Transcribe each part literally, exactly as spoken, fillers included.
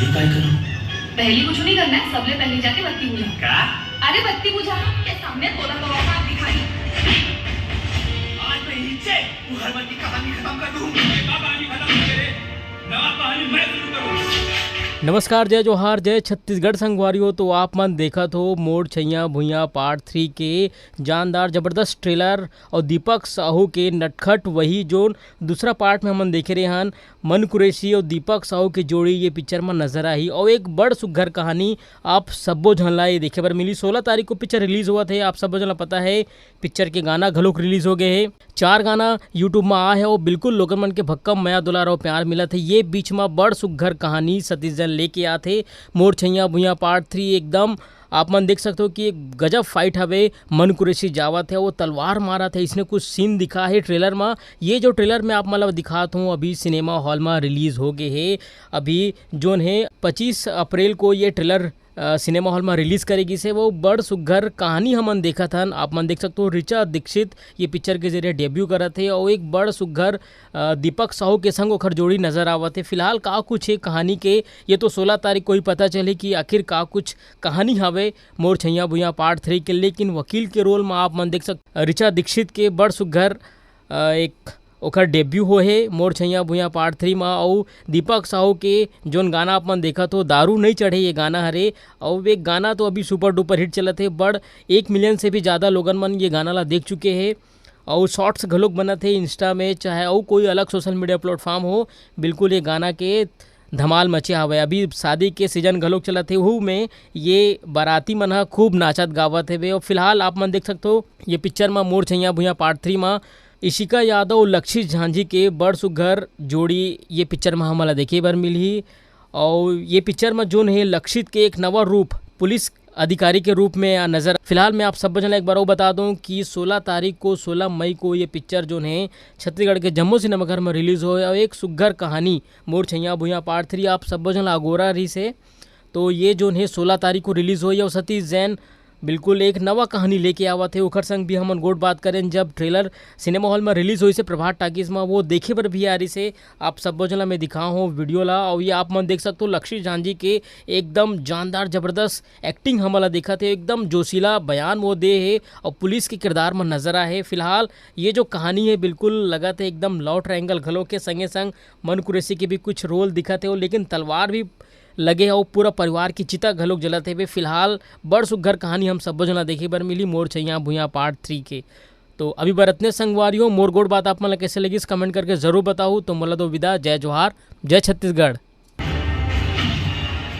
काय करूं? पहली कुछ नहीं करना है, सबले पहले जाके बत्ती बुझा। का? अरे बत्ती बुझा। के सामने तोला तो औकात दिखाई। आज मैं इनसे उहर मन की कहानी खत्म कर दूं। ये का कहानी खत्म हो गई रे? नवा कहानी मैं शुरू करूं। नमस्कार, जय जोहार, जय छत्तीसगढ़ संगवारी हो। तो आप मन देखत हो मोर छैया भुइया पार्ट थ्री के जानदार जबरदस्त ट्रेलर और दीपक साहू के नटखट वही जोन दूसरा पार्ट में हमन देखे रहे हन, मन कुरैशी और दीपक साहू के जोड़ी ये पिक्चर में नजर आही और एक बड़ सुग्घर कहानी आप सब्बो झन ला ये देखे बर मिली। सोलह तारीख को पिक्चर रिलीज होवत हे, आप सब्बो झन ला पता है पिक्चर के गाना घलोक रिलीज हो गए हे। चार गाना YouTube में आ है और बिल्कुल लोगन मन के भक्कम मया दुलार और प्यार मिलत हे। ये बीच में बड़ सुग्घर कहानी सतीश जैन लेके आत हे मोर छैया भुइया पार्ट थ्री। एकदम आप मन देख सकते हो कि एक गजब फाइट हवे, मन कुरैशी जावत है, वो तलवार मारत है, इसने कुछ सीन दिखा है ट्रेलर में। ये जो ट्रेलर में आप मतलब दिखात हूँ अभी सिनेमा हॉल में रिलीज हो गए है, अभी जोन है पच्चीस अप्रैल को ये ट्रेलर अ, सिनेमा हॉल में रिलीज करे गिस हे। वो बड़ सुग्घर कहानी हमन देखत हन। आप मन देख सकते हो ऋचा दीक्षित ये पिक्चर के जरिए डेब्यू करत हे और एक बड़ सुग्घर अ, दीपक साहू के संग ओखर जोड़ी नजर आवत हे। फिलहाल का कुछ है कहानी के, ये तो सोलह तारीख को ही पता चले कि आखिर का कुछ कहानी हवे मोर छैया भुइया पार्ट थ्री के। लेकिन वकील के रोल में आप मन देख सक ऋचा दीक्षित के बड़ सुग्घर अ, एक ओखर डेब्यू हो हे मोर छैया भुइया पार्ट थ्री में। अउ दीपक साहू के जोन गाना आप मन देखत हो, दारू नहीं चढ़े ये गाना हरे। अउ एक गाना तो अभी सुपर डुपर हिट चलत हे, बड़ एक मिलियन से भी ज़्यादा लोगन मन ये गाना ला देख चुके हे। अउ शॉर्ट्स घलोक बनत हे इंस्टा में, चाहे अउ कोई अलग सोशल मीडिया प्लेटफॉर्म हो, बिल्कुल ये गाना के धमाल मचे हवय। अभी शादी के सीजन घलोक चलत हे, उहू में ये बाराती मन ह खूब नाचत गावत हेवे। और फिलहाल आप मन देख सकते हो ये पिक्चर में मोर छैया भुइया पार्ट थ्री में इशिका यादव अउ लक्षित झांझी के बड़ सुग्घर जोड़ी ये पिक्चर में हमन ला देखे बर मिलही। और ये पिक्चर में जोन है लक्षित के एक नवा रूप पुलिस अधिकारी के रूप में नजर। फिलहाल मैं आप सब जन ला एक बार और बता दूं कि सोलह तारीख को, सोलह मई को ये पिक्चर जोन है छत्तीसगढ़ के जम्मो सिनेमाघर में रिलीज होय और एक सुग्घर कहानी मोर छैया भुइया पार्ट थ्री आप सब्बो झन ला अगोरा रहिस हे। तो ये जोन हे सोलह तारीख को रिलीज होही और सतीश जैन बिल्कुल एक नवा कहानी लेके आवत हे। ओखर संग भी हमन गोठ बात करेन, जब ट्रेलर सिनेमा हॉल में रिलीज होइस हे प्रभात टाकीज में, वो देखे बर भी आ रहिस हे। आप सब्बो झन ला मैं दिखाओ हूँ वीडियो ला और ये आप मन देख सकते हो लक्षित झांझी के एकदम जानदार जबरदस्त एक्टिंग हमन ला दिखत हे, एकदम जोशीला बयान वो दे हे और पुलिस के किरदार में नजर आए हे। फिलहाल ये जो कहानी है बिल्कुल लगत हे एकदम लव ट्रायंगल घलो के संगे संग मन कुरैशी के भी कुछ रोल दिखत हे, लेकिन तलवार भी लगे हे अउ पूरा परिवार की चिता घलोक जलत हेवे। फिलहाल बड़ सुग्घर कहानी हम सब्बो झन ला देखे बर मिली मोर छैया भुइया पार्ट थ्री के। तो अभी बर अतने संगवारी हो, मोर गोठ बात आप मन ला कैसे लगिस कमेंट करके जरूर बताहू। तो मोला दो विदा, जय जोहार, जय छत्तीसगढ़।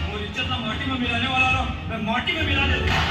और इज्जत ना माटी में मिलाने वाला ना, मैं माटी में मिला देता हूँ।